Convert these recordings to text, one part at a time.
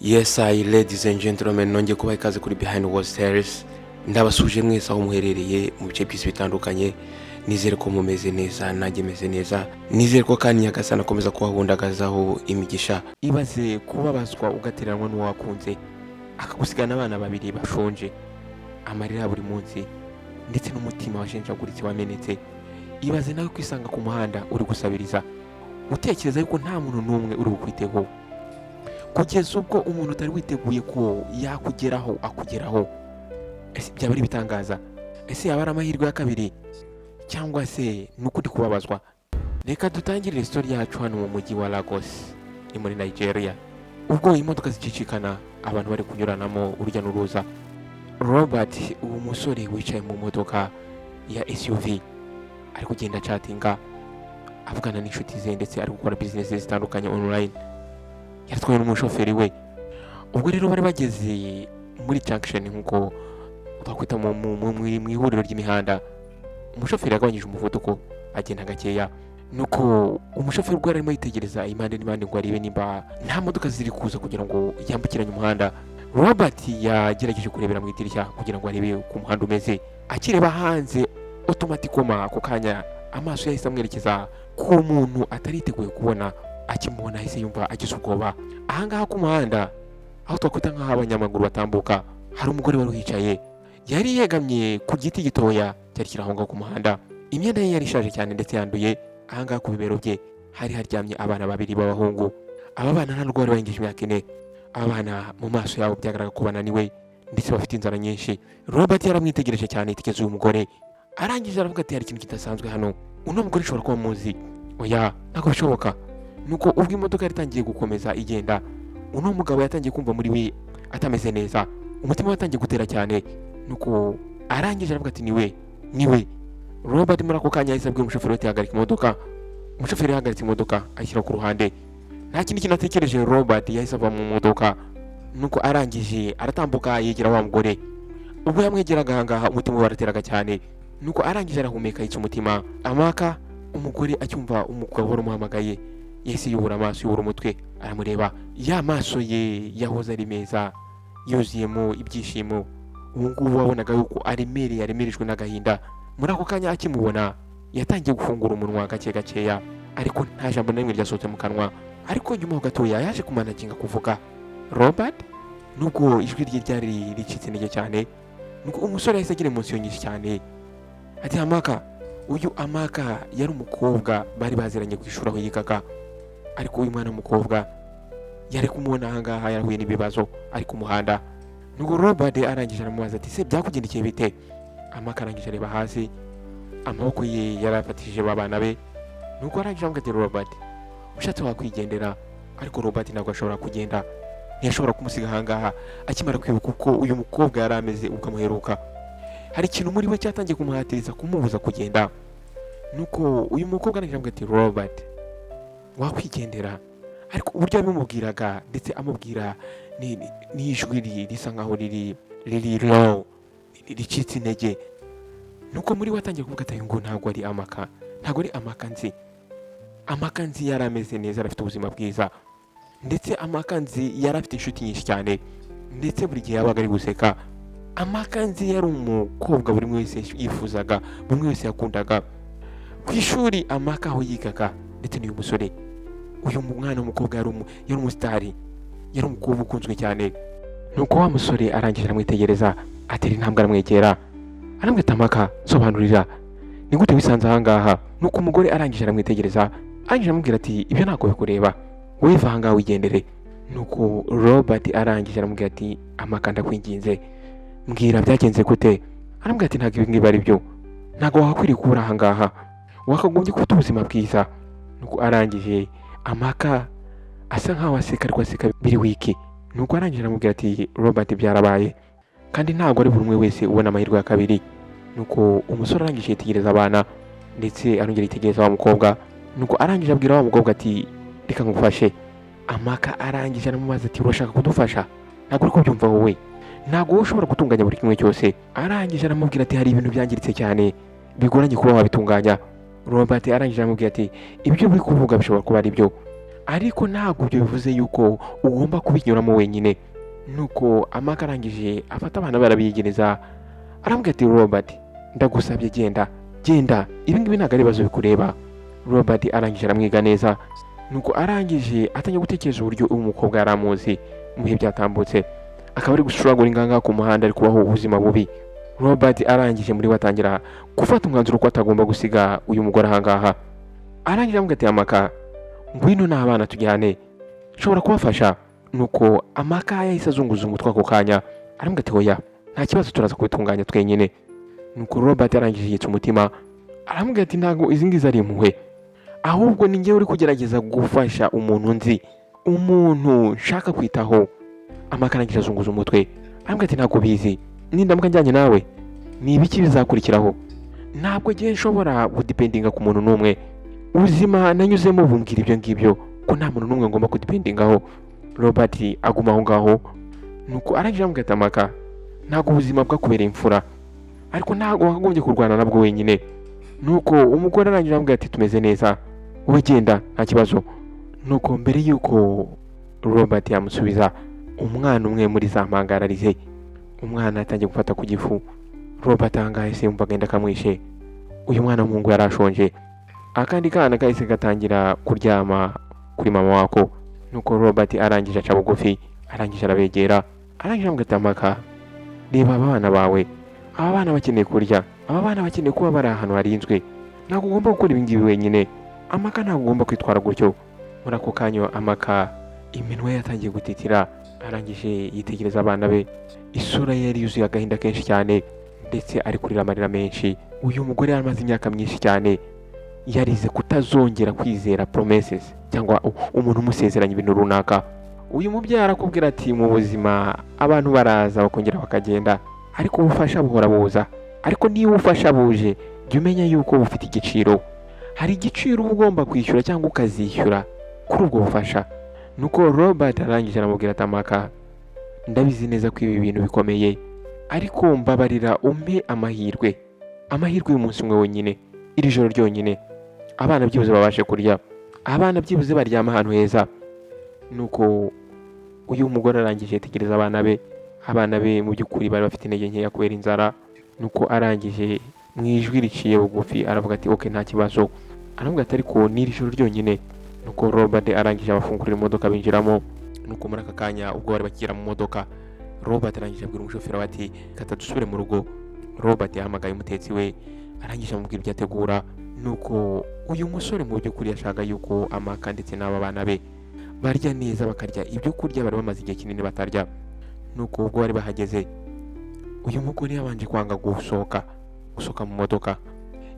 Yes I, ladies and gentlemen, nongeye kubaha ikaze kuri Behind World Series. Ndabasuje mwese aho muherereye mu bice by'isi bitandukanye. Nizere ko mumeze neza, nanjye meze neza. Nizere ko kandi Nyagasani akomeza kubahundagazaho imigisha. Ibaze kubabazwa ugateranwa n'uwo wakunze, akagusigana abana babiri bashonje, amarira ya buri munsi ndetse n'umutima washenjaguritse, wamenetse. Ibaze nawe kwisanga ku muhanda uri gusabiriza, utekereza yuko nta muntu n'umwe uri bukwiteho, kugeza ubwo umuntu utari witeguye ko yakugeraho akugeraho. Ese byaba ari ibitangaza? Ese yaba ari amahirwe ya kabiri, cyangwa se ni ukuri kubabazwa? Reka dutangirire story yacu hano mu mujyi wa Lagos, ni muri Nigeria. Ubwo imodoka zicicikana, abantu bari kunyuranamo urujya n'uruza, Robert, uwo musore wicaye mu modoka ya SUV, ari kugenda acatinga, avugana n'inshuti ze, ndetse ari gukora business zitandukanye online. Yaratwawe n'umushoferi we. Ubwo rero bari bageze muri junction, nk'uko twakwita mu ihuriro ry'imihanda, umushoferi yagabanyije umuvuduko, agenda gakeya. Nuko umushoferi ubwo yari arimo yitegereza impande n'impande ngo arebe nimba nta modoka ziri kuza kugira ngo yambukiranye umuhanda, Robert yagerageje kurebera mu idirishya kugira ngo arebe uko umuhanda umeze. Akireba hanze, automatiquement ako kanya amaso yahise amwerekeza ku muntu atariteguye kubona. Akimubona ahise yumva agize ubwoba. Ahangaha ku muhanda, aho twakwita nk'aho abanyamaguru batambuka, hari umugore wari uhicaye. Yari yegamye ku giti gitoya cyari kiri aho ngaho ku muhanda. Imyenda ye yari ishaje cyane ndetse yanduye. Ahangaha ku bibero bye hari haryamye abana babiri b'abahungu. Aba bana nta nubwo bari barengeje imyaka 4. Aba bana mu maso yabo byagaragara ko bananiwe ndetse bafite inzara nyinshi. Robert yaramwitegereje cyane, yitegereza uyu mugore, arangije aravuga ati: "Hari ikintu kidasanzwe hano. Uno mugore ushobora kuba muzi. Oya, ntabwo bishoboka." Nuko ubwo imodoka yari itangiye gukomeza igenda, uno mugabo yatangiye kumva muri we atameze neza, umutima we watangiye gutera cyane. Nuko arangije aravuga ati: "Niwe, niwe." Robert muri ako kanya yahise abwira umushoferi ati: "Hagarika imodoka." Umushoferi yahagaritse imodoka, ayishyira ku ruhande. Nta kindi kintu atekereje, Robert yahise ava mu modoka. Nuko arangije aratambuka, yegera wa mugore. Ubwo yamwegeraga ahangaha, umutima we warateraga cyane. Nuko arangije arahumeka, yitsa umutima. Amaka, umugore acyumva umugabo wari umuhamagaye, yahise yubura amaso, yubura umutwe, aramureba. Ya maso ye yahoze ari meza, yuzuyemo ibyishimo, ubu ngubu wabonaga yuko aremereye, aremerejwe n'agahinda. Muri ako kanya akimubona, yatangiye gufungura umunwa gake gakeya, ariko nta jambo na rimwe ryasohotse mu kanwa. Ariko nyuma ho gatoya yaje kumanaginga kuvuga "Robert", nubwo ijwi rye ryari ricitse intege cyane. Nuko umusore yahise agira émotion nyinshi cyane, ati: "Amaka." Uyu Amaka yari umukobwa bari baziranye ku ishuri aho yigaga, ariko uyu mwana w'umukobwa yari kumubona ahangaha yarahuye n'ibibazo ari ku muhanda. Nuko Robert arangije aramubaza ati: "Se byakugendekeye bite?" Amaka arangije areba hasi, amaboko ye yarafatishije abana be. Nuko arangije aramubwira ati: "Robert, ushatse wakwigendera." Ariko Robert ntabwo ashobora kugenda, ntiyashobora kumusiga ahangaha. Akimara kwibuka uko uyu mukobwa yari ameze ubwo amuheruka, hari ikintu muri we cyatangiye kumuhatiriza, kumubuza kugenda. Nuko uyu mukobwa arangije aramubwira ati: "Robert, wakwigendera." Ariko uburyo yabimubwiraga, ndetse amubwira n'ijwi risa nkaho riri low, ricitse intege, nuko muri we atangiye kuvuga ati: "Ngo ntabwo ari Amaka, ntabwo ari Amaka nzi. Amaka nzi yari ameze neza, yari afite ubuzima bwiza, ndetse Amaka nzi yari afite inshuti nyinshi cyane, ndetse buri gihe yabaga ari guseka. Amaka nzi yari umukobwa buri umwe wese yifuzaga, buri umwe wese yakundaga ku ishuri." Amaka aho yigaga ndetse n'uyu musore, uyu mwana w'umukobwa yari umusitari, yari umukobwa ukunzwe cyane. Nuko wa musore arangije aramwitegereza, atera intambwe aramwegera, aramwita: "Amaka, sobanurira, ni gute wisanze ahangaha?" Nuko umugore arangije aramwitegereza, arangije aramubwira ati: "Ibyo ntabwo bikureba, wowe va ahangaha wigendere." Nuko Robert arangije aramubwira ati: "Amaka, ndakwinginze, mbwira byagenze gute." Aramubwira ati: "Ntabwo ibi ngibi ari byo, ntabwo wakakwiriye kuba uri ahangaha, wakagombye kuba ufite ubuzima bwiza." Nuko arangije Amaka asa nkaho aseka, ariko aseka biri weak. Nuko arangije aramubwira ati: "Robert, byarabaye, kandi ntabwo ari buri umwe wese ubona amahirwe ya kabiri." Nuko umusore arangije yitegereza abana, ndetse arongera yitegereza wa mukobwa. Nuko arangije abwira wa mukobwa ati: "Reka ngufashe." Amaka arangije aramubaza ati: "Urashaka kudufasha? Ntabwo uri kubyumva wowe, ntabwo wowe ushobora gutunganya buri kimwe cyose." Arangije aramubwira ati: "Hari ibintu byangiritse cyane bigoranye kuba wabitunganya." Robert arangije aramubwira ati: "Ibyo uri kuvuga bishobora kuba ari byo, Ariko ntabwo ibyo bivuze yuko ugomba kubinyuramo wenyine. Nuko Amaka arangije afata abana be arabiyegereza, arambwira ati: "Robert, ndagusabye, genda, genda, ibi ngibi ntabwo ari ibibazo bikureba." Robert arangije aramwiga neza. Nuko arangije atangiye gutekereza uburyo uyu mukobwa yari amuzi mu bihe byatambutse, akaba ari gushuragura inganga ku muhanda, ari kubaho ubuzima bubi. Robert arangije muri we atangira gufata umwanzuro ko atagomba gusiga uyu mugore ahangaha. Arangije aramubwira ati: "Amaka, ngwino n'abana tujyane, nshobora kubafasha." Nuko Amaka yahise azunguza umutwe ako kanya, aramubwira ati: "Oya, nta kibazo, turaza kubitunganya twenyine." Nuko Robert arangije yitsa umutima, aramubwira ati: "Ntabwo izi ngizi ari impuhwe, ahubwo ni njyewe uri kugerageza gufasha umuntu nzi, umuntu nshaka kwitaho." Amaka arangije azunguza umutwe, aramubwira ati: "Ntabwo bizi, nindamuka njyanye nawe ni ibiki bizakurikiraho? Ntabwo ngiye nshobora gudependinga ku muntu n'umwe. Ubuzima nanyuzemo bumbwira ibyo ngibyo, ko nta muntu n'umwe ngomba kudependingaho." Robert aguma aho ngaho. Nuko arangije aramubwira ati: "Amaka, ntabwo ubuzima bwakubereye imfura, ariko ntabwo wakagombye kurwana nabwo wenyine." Nuko umugore arangije aramubwira ati: "Tumeze neza, wowe genda, nta kibazo." Nuko mbere y'uko Robert yamusubiza, umwana umwe muri za mpanga ararize. Umwana yatangiye gufata ku gifu. Robert ahangaha yahise yumva agenda akamwishe. Uyu mwana w'umuhungu yari ashonje. Akandi kana kahise gatangira kuryama kuri mama wako. Nuko Robert arangije aca bugufi, arangije arabegera, arangije aramubwira ati: "Amaka, reba aba bana bawe, aba bana bakeneye kurya, aba bana bakeneye kuba bari ahantu harinzwe. Ntabwo ugomba gukora ibi ngibi wenyine. Amaka, ntabwo ugomba kwitwara gutyo." Muri ako kanya Amaka iminwa ye yatangiye gutitira. Arangije yitegereza abana be, isura ye yari yuzuye agahinda kenshi cyane, ndetse ari kurira amarira menshi. Uyu mugore yari amaze imyaka myinshi cyane yarize kutazongera kwizera promises cyangwa umuntu umusezeranya ibintu runaka. Uyu mubyeyi arakubwira ati: "Mu buzima abantu baraza bakongera bakagenda, ariko ubufasha buhora buza. Ariko niba ubufasha buje, jya umenya yuko bufite igiciro. Hari igiciro uba ugomba kwishyura cyangwa ukazishyura kuri ubwo bufasha." Nuko Robert arangije aramubwira ati: "Amaka, ndabizi neza ko ibi bintu bikomeye, ariko mbabarira umpe amahirwe, amahirwe y'umunsi umwe wonyine, iri joro ryonyine, abana byibuze babashe kurya, abana byibuze baryama ahantu heza." Nuko uyu mugore arangije yitegereza abana be. Abana be mu by'ukuri bari bafite intege nkeya kubera inzara. Nuko arangije mu ijwi riciye bugufi aravuga ati: "Okay, nta kibazo." Aravuga ati: "Ariko ni iri joro ryonyine." Nuko Robert arangije abafungurira imodoka binjiramo. Nuko muri aka kanya ubwo bari bakigera mu modoka, Robert arangije abwira umushoferi we ati: "Kata dusubire mu rugo." Robert yahamagaye umutetsi we, arangije amubwira ibyo ategura. Nuko uyu musore mu by'ukuri yashaka yuko Amaka ndetse n'aba bana be barya neza, bakarya ibyo kurya bari bamaze igihe kinini batarya. Nuko ubwo bari bahageze, uyu mugore yabanje kwanga gusohoka mu modoka.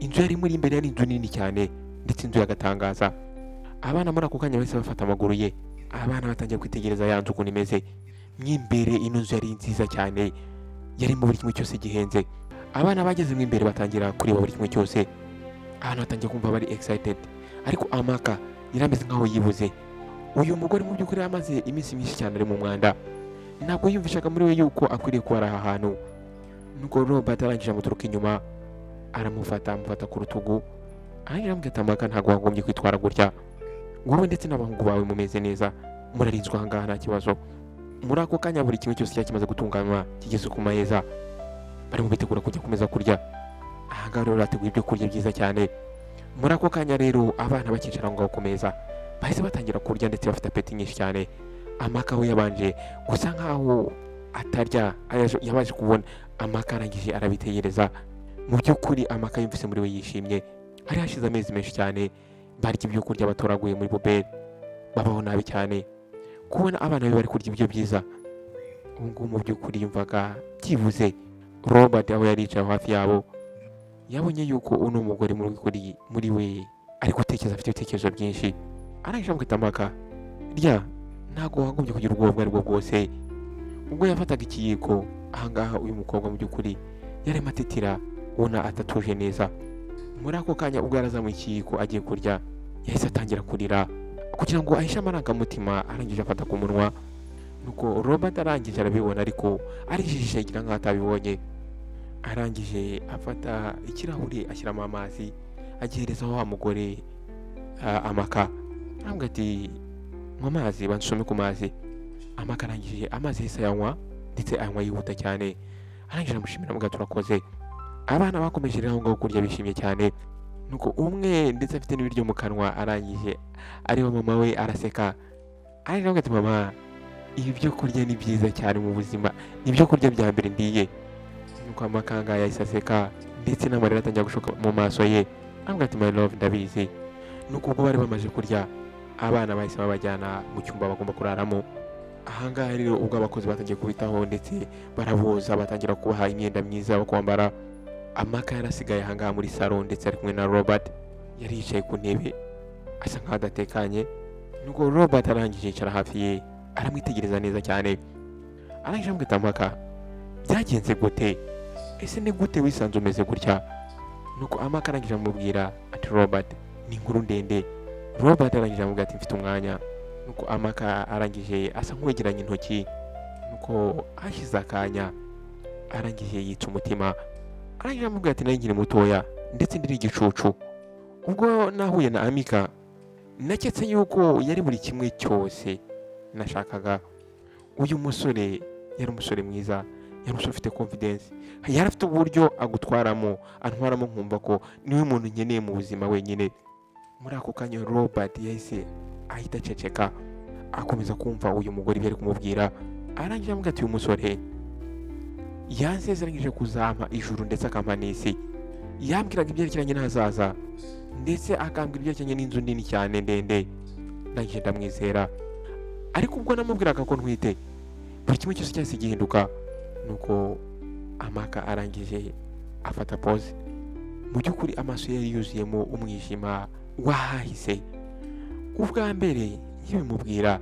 Inzu yari muri imbere yari inzu nini cyane, ndetse inzu y'agatangaza. Abana muri ako kanya bahise bafata amaguru ye. Abana batangiye kwitegereza ya nzu ukuntu imeze mo imbere. Ino nzu yari nziza cyane, yarimo buri kimwe cyose gihenze. Abana bageze mo imbere batangira kureba buri kimwe cyose. Abana batangiye kumva bari excited, ariko Amaka yari ameze nkaho yibuze. Uyu mugore mu by'ukuri yamaze iminsi myinshi cyane ari mu mwanda, ntabwo yiyumvishaga muri we yuko akwiriye kuba ari aha hantu. Nuko Robert arangije amuturuka inyuma, aramufata, amufata ku rutugu, arangije aramubwira ati: "Amaka, ntabwo wagombye kwitwara gutya. Wowe ndetse n'abahungu bawe mumeze neza, murarinzwe aha ngaha, nta kibazo." Muri ako kanya buri kimwe cyose cyari kimaze gutunganywa, kigeze ku meza, barimo bitegura kujya kumeza kurya. Aha ngaha rero bateguye ibyo kurya byiza cyane. Muri ako kanya rero abana bakicara aho ngaho ku meza bahise batangira kurya, ndetse bafite appétit nyinshi cyane. Amaka we yabanje gusa nkaho atarya, yabanje kubona Amaka arangije arabitegereza. Mu by'ukuri Amaka yumvise muri we yishimye. Hari hashize amezi menshi cyane barya ibyo kurya batoraguye muri poubelle, babaho nabi cyane. Kubona abana be bari kurya ibiryo byiza ubu ngubu, mu by'ukuri yumvaga byibuze. Robert aho yari yicaye hafi yabo yabonye yuko uno mugore mu by'ukuri muri we ari gutekereza, afite ibitekerezo byinshi. Arangije amwita: "Amaka, rya, ntabwo wagombye kugira ubwoba ubwo aribwo bwose." Ubwo yafataga ikiyiko ahangaha, uyu mukobwa mu by'ukuri yarimo atitira, ubona atatuje neza. Muri ako kanya ubwo yarazamuye ikiyiko agiye kurya, yahise atangira kurira kugira ngo ahishe amarangamutima. Arangije afata ku munwa. Nuko Robert arangije arabibona, ariko arijijisha agira nkaho atabibonye. Arangije afata ikirahuri ashyiramo amazi, agihereza wa mugore, Amaka, arambwira ati Nywa amazi, bansome ku mazi." Amaka arangije amazi yahise ayanywa, ndetse anywa yihuta cyane. Arangije aramushimira, amuga "Turakoze." Abana bakomeje rero aho ngaho kurya bishimye cyane. Nuko umwe ndetse afite n'ibiryo mu kanwa, arangije areba mama we araseka, arangije avuga ati: "Mama, ibi byo kurya ni byiza cyane mu buzima, ni ibyo kurya bya mbere ndiye." Nuko amakanga yahise aseka, ndetse n'amarira atangira gushoka mu maso ye, avuga ati: "My love, ndabizi." Nuko ubwo bari bamaze kurya, abana bahise babajyana mu cyumba bagomba kuraramo. Ahangaha rero ubwo abakozi batangiye kubitaho, ndetse baraboza, batangira kubaha imyenda myiza yo kwambara. Amaka yarasigaye ahangaha muri salo, ndetse ari kumwe na Robert. Yari yicaye ku ntebe asa nkaho adatekanye. Nuko Robert arangije yicara hafi ye, aramwitegereza neza cyane. Arangije amubwira: "Amaka, byagenze gute? Ese ni gute wisanze umeze gutya?" Nuko Amaka arangije amubwira ati: "Robert, ni inkuru ndende." Robert arangije amubwira ati: "Mfite umwanya." Nuko Amaka arangije asa nk'uwegeranya intoki. Nuko hashize akanya arangije yitsa umutima, arangije amubwira ati: "Nari nkiri mutoya, ndetse ndiri igicucu. Ubwo nahuye na Amika, naketse yuko yari buri kimwe cyose nashakaga. Uyu musore yari umusore mwiza, yari umusore ufite confidence, yari afite uburyo agutwaramo, antwaramo, nkumva ko niwe muntu nkeneye mu buzima wenyine." Muri ako kanya Robert yahise ahita aceceka, akomeza kumva uyu mugore ibyo ari kumubwira. Arangije amubwira ati: "Uyu musore yansezeranyije kuzampa ijuru, ndetse akampa n'isi. Yambwiraga ibyerekeranye n'ahazaza, ndetse akambwira ibyerekeranye n'inzu nini cyane ndende. Ndangije ndamwizera, ariko ubwo namubwiraga ko ntwite, buri kimwe cyose cyahise gihinduka." Nuko Amaka arangije afata pause. Mu by'ukuri amaso ye yari yuzuyemo umwijima wahahise. "Ubwa mbere nkibimubwira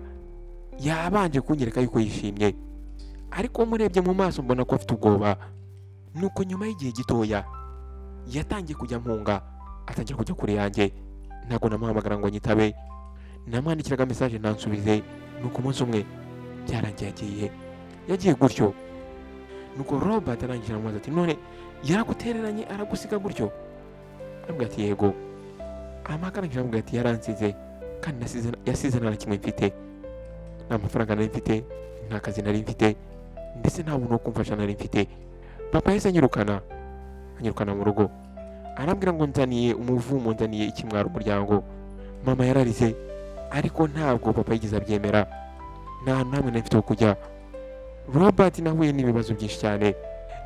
yabanje kunyereka yuko yishimye, ariko murebye mu maso mbona ko afite ubwoba. Nuko nyuma y'igihe gitoya yatangiye kujya mpunga, atangira kujya kure yanjye. Ntabwo namuhamagara ngo nyitabe, namwandikiraga message ntansubize. Nuko umunsi umwe byarangiye agiye, yagiye gutyo." Nuko Robert arangije aramubaza ati: "None yaragutereranye aragusiga gutyo?" Aramubwira ati: "Yego." Amaka arangije aramubwira ati: "Yaransize, kandi yasize nta na kimwe mfite. Nta mafaranga nari mfite, nta kazi nari mfite, ndetse nta muntu wo kumfasha nari mfite. Papa yahise anyirukana mu rugo, arambwira ngo nzaniye umuvumo, nzaniye ikimwaro umuryango. Mama yararize, ariko ntabwo papa yigeze abyemera. Nta hantu hamwe nari mfite ho kujya. Robert, nahuye n'ibibazo byinshi cyane.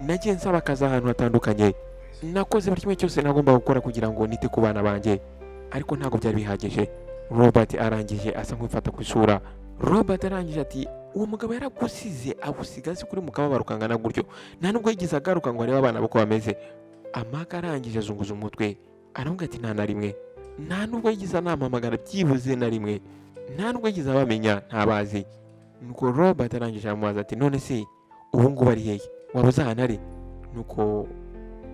Nagiye nsaba akazi ahantu hatandukanye, nakoze buri kimwe cyose nagomba gukora kugira ngo nite ku bana banjye, ariko ntabwo byari bihagije." Robert arangije asa nk'ufata ku isura. Robert arangije ati: "Uwo mugabo yaragusize, agusiga azi kuri mu kababaro kangana gutyo, nta nubwo yigeze agaruka ngo arebe abana uko bameze?" Amaka arangije azunguza umutwe, aramubwira ati: "Nta na rimwe, nta nubwo yigeze anampamagara byibuze na rimwe, nta nubwo yigeze abamenya, ntabazi." Nuko Robert arangije aramubaza ati: "None se ubu ngubu ari hehe? Waba uzi ahantu ari?" Nuko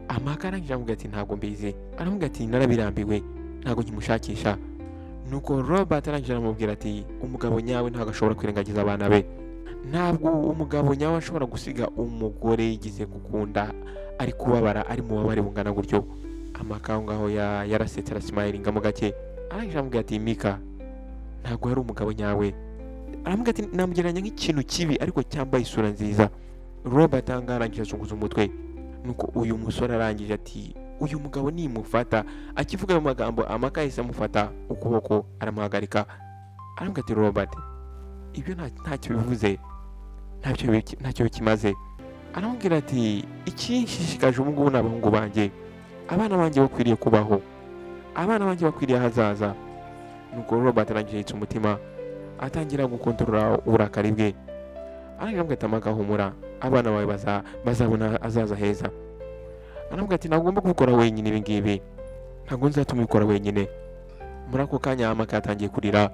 Amaka arangije aramubwira ati: "Ntabwo mbizi." Aramubwira ati: "Narabirambiwe, ntabwo nkimushakisha." Nuko Robert arangije aramubwira ati: "Umugabo nyawe ntabwo ashobora kwirengagiza abana be. Ntabwo umugabo nyawe ashobora gusiga umugore yigize gukunda ari kubabara, ari mu bubabare bungana gutyo." Amaka aho ngaho yarasetse, arasmilinga gake. Arangije aramubwira ati: "Mika ntabwo yari umugabo nyawe." Aramubwira ati: "Namugereranya nk'ikintu kibi ariko cyambaye isura nziza." Robert aha ngaha arangije azunguza umutwe. Nuko uyu musore arangije ati: "Uyu mugabo nimufata." Akivuga ayo magambo, Amaka yahise amufata ukuboko aramuhagarika, aramubwira ati: "Robert, ibyo ntacyo bivuze, ntacyo bikimaze." Aramubwira ati: "Ikinshishikaje ubu ngubu ni abahungu banjye. Abana banjye bakwiriye kubaho, abana banjye bakwiriye ahazaza." Nuko Robert arangije yitsa umutima, atangira gukontorora uburakari bwe. Arangije aramubwira ati: "Amaka, humura, abana bawe bazabona ahazaza heza." Aramubwira ati: "Ntabwo ugomba kubikora wenyine ibi ngibi, ntabwo nzatuma ubikora wenyine." Muri ako kanya Amaka yatangiye kurira,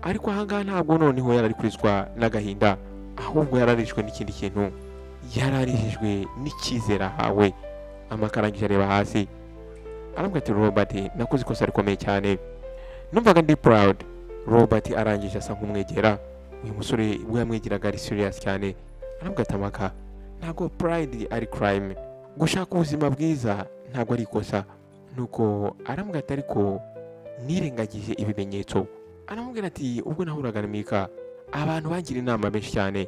ariko ahangaha ntabwo noneho yari ari kurizwa n'agahinda, ahubwo yararijwe n'ikindi kintu, yararijijwe n'icyizere ahawe. Amaka arangije areba hasi, aramubwira ati: "Robert, nakoze ikosa rikomeye cyane, numvaga ndi proud." Robert arangije asa nk'umwegera. Uyu musore ubwo yamwegeraga ari serious cyane, aramubwira ati: "Amaka, ntabwo pride ari crime. Gushaka ubuzima bwiza ntabwo ari ikosa." Nuko aramubwira ati: "Ariko nirengagije ibimenyetso." Aramubwira ati: "Ubwo nahuraga na Mika, abantu bangira inama benshi cyane,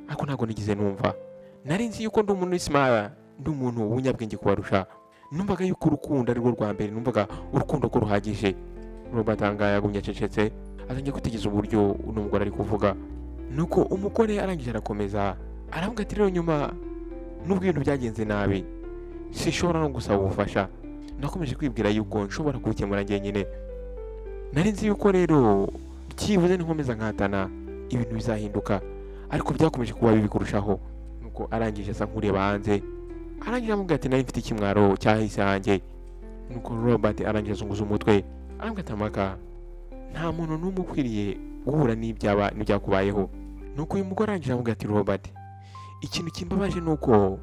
ariko ntabwo nigeze numva. Nari nzi yuko ndi umuntu w'isimara, ndi umuntu w'umunyabwenge kubarusha. Numvaga yuko urukundo ari rwo rwa mbere, numvaga urukundo ko ruhagije." Robert ahangaha yagumye acecetse, atangiye kwitegereza uburyo uno mugore ari kuvuga. Nuko umugore arangije arakomeza, aravuga ati: "Rero nyuma, nubwo ibintu byagenze nabi, sinshobora no gusaba ubufasha. Nakomeje kwibwira yuko nshobora kubikemura njyenyine. Nari nzi yuko rero byibuze ninkomeza nkahatana ibintu bizahinduka, ariko byakomeje kuba bibi kurushaho." Nuko arangije asa nk'ureba hanze, arangije amubwira ati: "Nari mfite ikimwaro cyahise hanjye." Nuko Robert arangije azunguza umutwe, arambwira ati: "Amaka, nta muntu n'umwe ukwiriye guhura n'ibyaba n'ibyakubayeho." Nuko uyu mugore arangije amubwira ati: "Robert, ikintu kimbabaje ni uko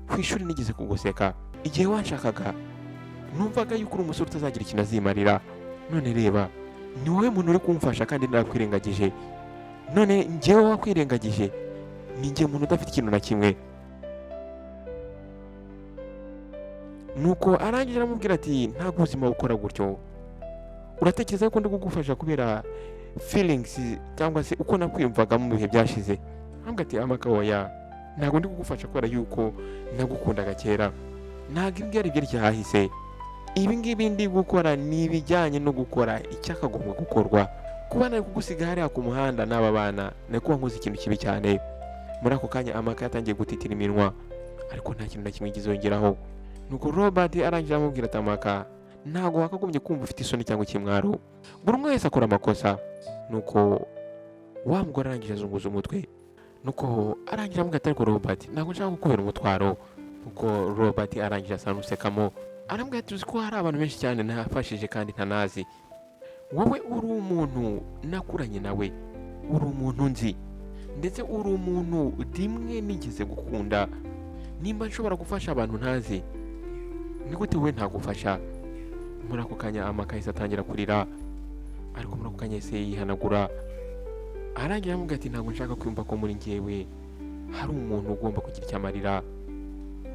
ku ishuri nigeze kuguseka igihe wanshakaga. Numvaga yuko uri umusore utazagira ikintu azimarira. None reba, ni wowe muntu uri kumfasha kandi narakwirengagije. None njyewe wakwirengagije, ni njye muntu udafite ikintu na kimwe." Nuko arangije aramubwira ati: "Ntabwo ubuzima bukora gutyo. Uratekereza ko ndi kugufasha kubera feelings cyangwa se uko nakwiyumvaga mu bihe byashize?" Arambwira ati: "Amaka, oya, ntabwo ndi kugufasha kubera yuko nagukundaga kera. Ntabwo ibi ari ibyerekeye ahahise. Ibi ngibi ndi gukora ni ibijyanye no gukora icyakagombwa gukorwa. Kuba nari kugusiga hariya ku muhanda n'aba bana, nari kuba nkoze ikintu kibi cyane." Muri ako kanya Amaka yatangiye gutitira iminwa, ariko nta kintu na kimwe yigeze yongeraho. Nuko Robert arangije amubwira ati: "Amaka, ntabwo wakagombye kumva ufite isoni cyangwa ikimwaro. Buri umwe wese akora amakosa." Nuko wa mugore arangije azunguza umutwe, nuko arangije amubwira ati: "Ariko Robert, ntabwo nshaka kukubera umutwaro." Nuko Robert arangije asa n'usekamo, arambwira ati: "Uzi ko hari abantu benshi cyane nafashije kandi ntanazi? Wowe uri umuntu nakuranye nawe, uri umuntu nzi, ndetse uri umuntu rimwe nigeze gukunda. Nimba nshobora gufasha abantu ntazi, ni gute wowe ntagufasha?" Muri ako kanya Amaka yahise atangira kurira, ariko muri ako kanya yahise yihanagura, arangira aramubwira ati: "Ntabwo nshaka kwumva ko muri njyewe hari umuntu ugomba kugira icyo amarira."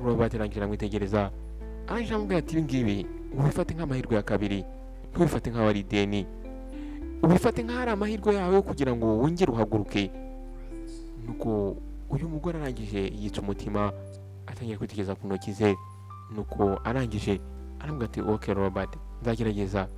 Robert arangije aramwitegereza, arangije aramubwira ati: "Ibi ngibi ubifate nk'amahirwe ya kabiri, ntubifate nk'aho ari ideni, ubifate nk'aho ari amahirwe yawe yo kugira ngo wongere uhaguruke." Nuko uyu mugore arangije yitsa umutima, atangira kwitegereza ku ntoki ze. Nuko arangije aramubwira ati: "Ok Robert, nzagerageza."